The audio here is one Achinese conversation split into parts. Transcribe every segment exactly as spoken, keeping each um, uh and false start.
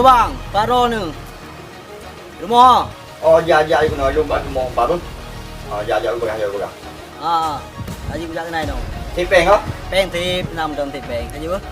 Bang, paro ni. Rumoh. Oh, jak, jak, keunoe lôn bak rumoh, Pak, beuh. Oh, jak, jak, beurah, jak, beurah. Ah, laju kujak keunoe dong. Sép péng, oh? Péng sép, nam dong sép péng. Laju, beuh.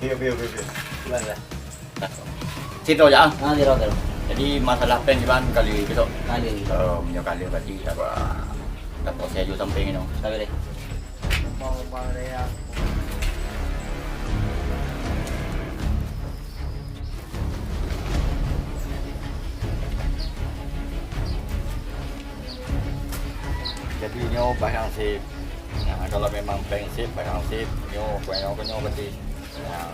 Piye, piye, piye, piye. Gimana, Bang? Sidroe jak, ah? Ah, sidroe, sidroe. Jadi, masalah péng kiban ka lheueh, Bang? Ka lheueh. Eh, meunyoe ka lheueh berarti apa, dapur saya juga samping ni. Ka lheueh. Jadi, nyoe barang sép. Nah, kalau memang péng sép, barang sép, nyoe, nyoe, nyoe berarti. Nah.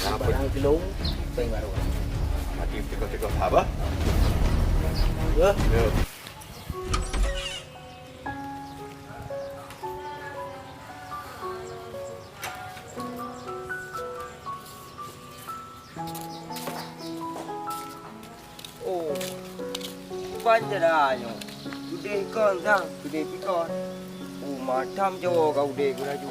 Nah, barang gelong, péng baru. Mati tiga-tiga apa? Ya. Ya. Oh, ban jada nyoe. Udeh kon sang, udeh pikon. Oh, matam jawa ka udeh ku laju.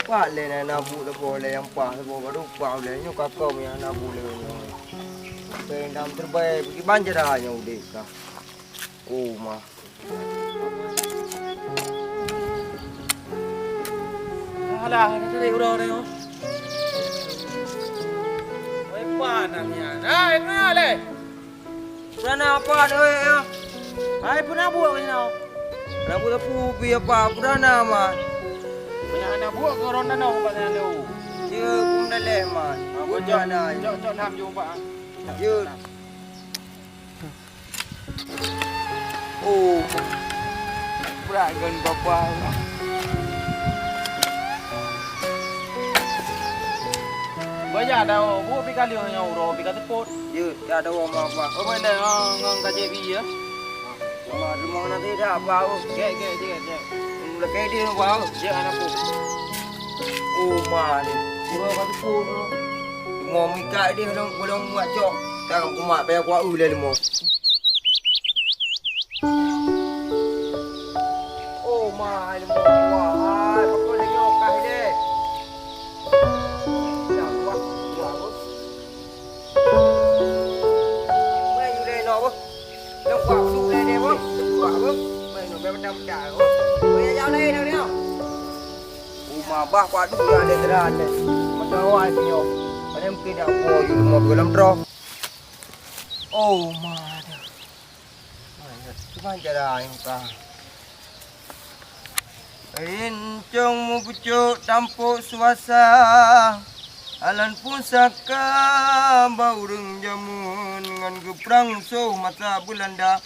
Pak lé na nabu leubeh lé nyang pah leubeh baru pak lé nyoe ka kom nyang nabu lé nyoe. Pendam terbaik bagi ban jada nyoe udeh ka. Oh, ma. Alah, ada cari udah orang. Oi, panas nian. Hai, kenal, eh? Perdana apa tu, eh, ya? Hai, pernah buat ke sini? Pernah buat apa, pi apa? Perdana, man. Banyak anak buat ke orang tanah, orang tanah tu? Ya, pun dah leh, man. Ah, pun cok, dah, ya. Cok, cok, enam jumpa, ah. Ya. Oh, brat ngon papa. Bajak dah, oh, bu pi ka lheueh nyoe uroe pi ka teupot. Jeuet, dak ada wong apa. Oh, mana, ah, ngon ka J B ya? Wah, rumah nanti dah apa, oh. Gek, gek, gek, gek. Lakèe deh, wah. Ya, anak bu. Oh, ma ni. Uroe ka teupot, oh. Mau mikak deh, belum, belum buat cok. Tak kumat payah kuat, uh, dah lima. Oh, ma, ilmu kuah. Hai, pakon lagi okah deh. Dah kuah, kuah, kuah. Mai, you deh, no, boh. Yang kuah, su deh, deh, boh. Kuah, boh. Mai, no, biar macam dah, boh. Mai, yang lain, dah, dah. Oh, ma, bah, kuah, duh, dah, deh, terang, deh. Macam awak, sih, yo. Ada mungkin dah, boh, you, mau, dalam trok. Oh, ma, dah. Cuman cara yang ka. Rincong mupucok tampok suasa, alan pusaka bak ureueng jameun ngon geuprang soh masa Beulanda,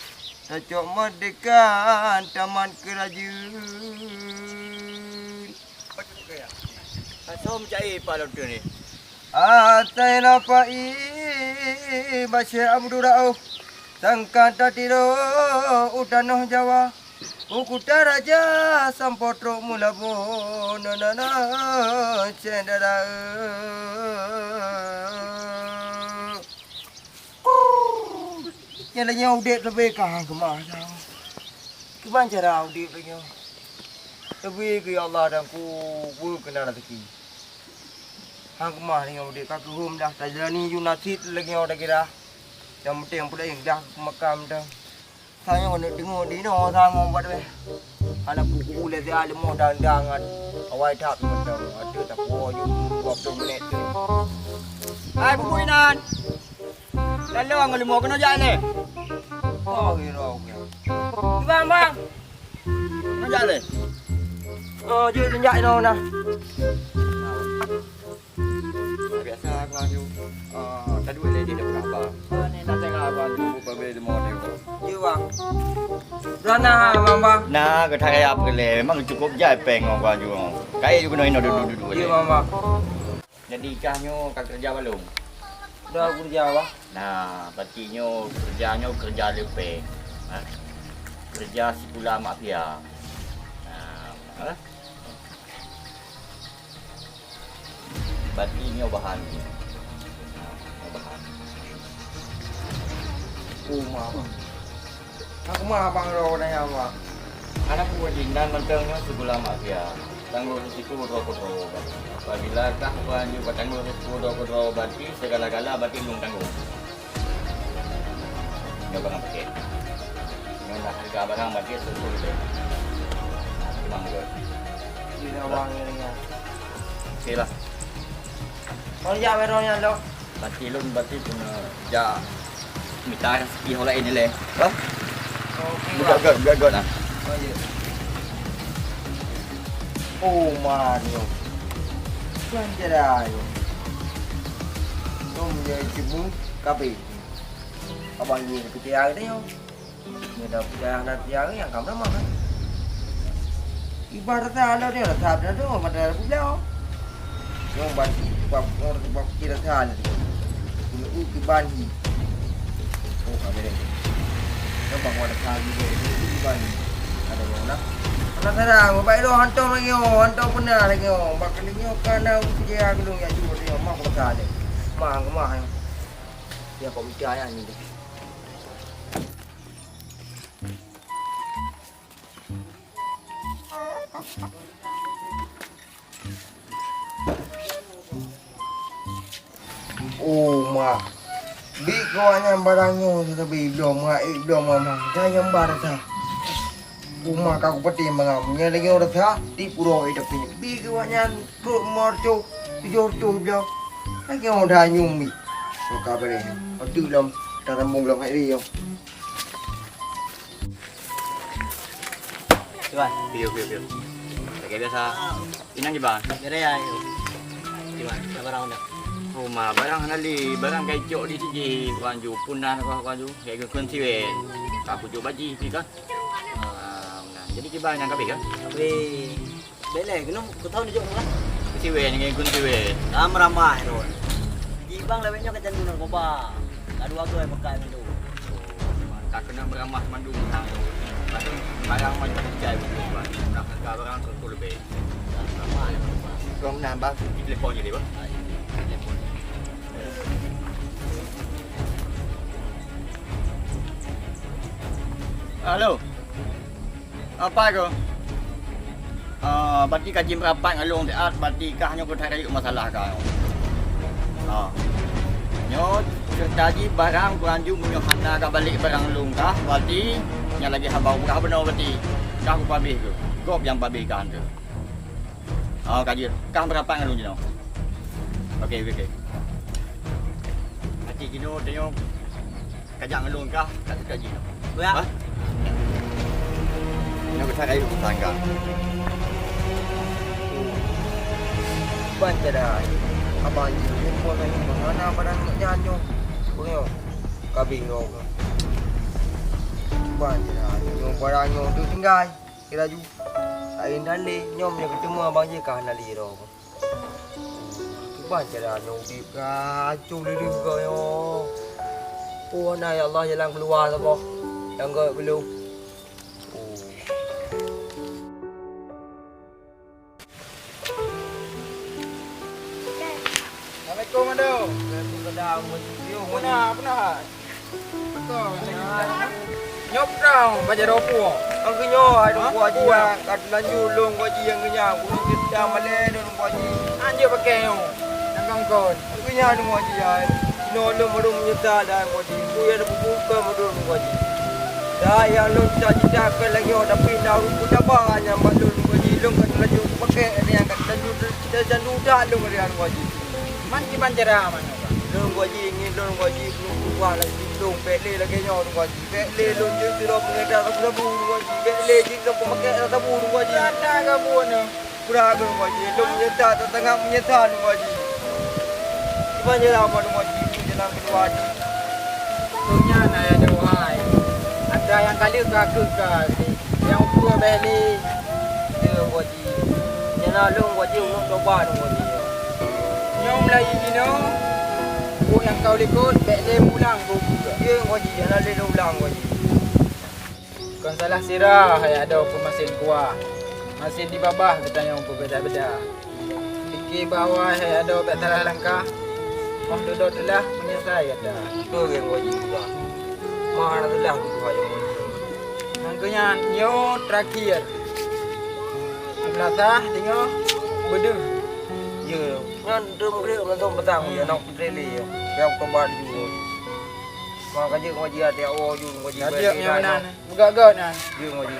tacok merdeka tamat keurajeuen. Asom cai Pak Dokto ni. Asai na pai bak Syekh Abdul Rauf, sangka tatiro u tanoh Jawa, u kuta raja sampoe trok meulabo, na, na, na, syedara. Nyan lagèe nyoe udép leubeh ka han keumah dah. Kiban cara udép lagèe nyoe? Leubeh keu ya Allah dan ku beu keunan raseuki. Han keumah lagèe nyoe udép ka keuhom dah, tajalani yum nasib lagèe nyoe dah kira. Nyang penting peureulèe dah keu makam dah. Tanyoe keuneuk teungoh dinoe tanyoe bak deh. Hana kuku ulèe siat leumoh dang-dang awai that mantong. Aduh, tapuwoe yum dua ploh menit tu. Hai, bukui nan! Lalu ngon leumo keunoe jak lé. Oh, giro. Bang, bang. Keunoe jak lé. Oh, jeuet jak inoe nah. Biasa aku aju. Oh, tadi boleh dia dapat apa? Oh, ni nak tengok apa tu? Apa boleh leumo dia? Jeuet, bang. Berana, bang, bang. Nah, keutai apa lé? Memang cukup jai péng orang aju. Kai juga inoe dudu-dudu. Jeuet, bang, bang. Jadi, kah nyoe ka keureuja balum? Udah keureuja, Bang. Nah, berarti nyoe keureuja nyoe keureuja leupie. Ha? Keureuja sikula mafia. Nah, ha? Berarti nyoe bahan. Nah, nyoe bahan. Oh, ma, Bang. Aku mah abang ro nanya, Bang. Hana peue jih, nan mantong nyoe sigula maksiat. Tanggong risiko droe keudroe. Apabila kah Tuhan jeuet tanggong risiko droe keudroe, berarti segala-gala berarti lôn tanggong. Nyoe barang paket. Nyoe dah harga barang berarti seratus lebih. Terima kasih. Tidak uang ni. Okey lah. Kau jak wero nyan lo. Berarti lôn berarti kena jak mita rezeki orang lain ni leh. Hah? Okey. Buka lah. Got, buka got. Nah. Oh, ya. Oh, Mario. Tuan je dah, yo. Nom je cebung kabe. Abang ye piti hari ni, yo. Nyoe dah peucaya hana peucaya nyang ka meutamah, kan? Iba rasa anda dia rasa dah tu, mata dah pula. Nyong ban sebab, sebab kira rasa anda tu. Kena u kiban hi. Oh, kami dah. Nyong bang wan rasa ni, kena u kiban hi. Ada nyong nak. Anak sarang, baik lo hantom lagi, oh, hantom benar lagi, oh. Bak kali nyoe kana uji aku dong ya cuba dia, mah rasa ni. Mah, mah. Ya, kok peucaya ni. Oh, ma. Bi keu awak nyan barang nyoe, tetapi belom, ma, eh, belom, ma, ma. Jangan nyambar, sa. Uma ka kupeuti mangam. Nyan lagèe ureueng sa, tiep uroe, eh, tapi. Bi keu awak nyan, peuet limong reutôh, tujoh reutôh belom. Lagèe ureueng sa nyum bi. Maka bèrèh. Peuteuk lom, tarambong lom hai ri nyoe. Tuan. Piye, piye, piye. Lagèe biasa. Inong kiban? Bèrèh, ayo. Tuan, na barang dak? Uma, barang hana lé, barang ka icok di sijih, Tuan Ju. Pun na, Tuan Ju. Kayak geukheun siwèn. Ka kujok baji pih kan. Ah, nah. Jadi kiban nyang ka abéh kan? Abéh. Bèk lé, keunoe keu thôn jok kan? Siwèn, ngon geukheun siwèn. Ka meuramah, Tuan. Di bang lawét nyoe ka candu narkoba. Ka dua goi pakai mandum. Ka keuneuk meuramah mandum. Barang macam cai beutôi, Bang. Nak harga barang seratus lebih. Kau menambah telepon jadi, Bang. Halo. Apa ko? Ah, berarti ka jimeurapat ngon lôn siat, berarti kah nyoe keutai rayeuk masalah kah. Ah. Nyoe serta jih barang Tuan Ju meunyoe hana ka balek barang lôn kah, berarti nyan lagèe haba uroe bunoe berarti. Kah kupabeh keuh. Gob nyang pabeh kah keuh. Ah, ka jeuet. Kah meurapat ngon lôn jinoe. Oke, oke, oke. Berarti jinoe tanyoe Ka jak ngon lôn kah, ka teuka jih. Kuyak. Hah? Nyoe keutai rayeuk sangga. Ban cara. Abang jih, handphone lagi mana barang nyoe nyan nyoe. Peue nyoe? Ka abéh nyoe. Ban cara. Nyoe barang nyoe tu tinggai. Kira ju. Laén dan lé. Nyoe meunyoe keuteumé abang jih ka hana lé droe. Kiban cara nyoe udép ka ancô lé lheueh goe nyoe. Peue na ya Allah jalan keuluwa saboh nyang goe beulông. Oh. Assalamualaikum, Ado. Waalaikumsalam. Peue na, peue na hai? Nyoe prang bajèe dua pue. Nyang keunyoe hai Teungku Haji, nyang ka teulanjut lôn Teungku Haji nyang keunyan. Ulôn ceurita malèe lôn Teungku Haji. Anjeuet pakai nyoe. Nyang kangkon. Nyang keunyan Teungku Haji hai. Sinoe lôn baru meunyeusal dah Teungku Haji. Peue nyang neupeubuet keu ulôn Teungku Haji. Dah nyang lôn cita-cita keu lagèe nyoe, tapi na ureueng peutaba nyang bak lôn Teungku Haji. Lôn ka teulanjut pakèk nyang ka teulanjut, teulanjut that lôn ngon Teungku Haji. Man kiban cara manoe, Bang? Lôn Teungku Haji, ngieng lôn Teungku Haji, keuneuk keuluwa lam siplôh, bèk lé lagèe nyoe Teungku Haji. Bèk lé lôn jeuet sidroe peungédar sabu-sabu Teungku Haji. Bèk lé jeuet sidroe peumakèk sabu Teungku Haji. Rata ka buet nyoe. Peue keuh Teungku Haji, lôn meunyeusal, sangat meunyeusal Teungku Haji. Kiban jalan Teungku Haji, peue jalan keuluwa jih? Donya na ya dua hai. Atra nyang ka lheueh ka keuh ka. Nyang ukeue bèk lé, Teungku Haji. Nyan na lôn Teungku Haji, ulôn tobat Teungku Haji. Nyoe meulayeue jinoe, buet nyang ka u likot, bèk lé meulang buet. Ye Teungku Haji, hana lé lôn ulang Teungku Haji. Kon salah sira hai adoe peumasén kuah. Masén di babah geutanyoe beubeda-beda. Pike bahwa hai adoe bèk salah langkah. Óh dudoe teulah meunyeusai gata. Beutôi Teungku Haji, ma hana teulah geutuha nyang mulia. Ngon Keunyan nyoe terakhir. Beulasah, teungoh, beudeuh. Ya, nyan dum grek mantong petang ya, nak putri li ya. Yang tobat ju. Maka je ngaji hati awak ju, ngaji. Jadi, yang mana? Beugak-gak nah. Ju ngaji.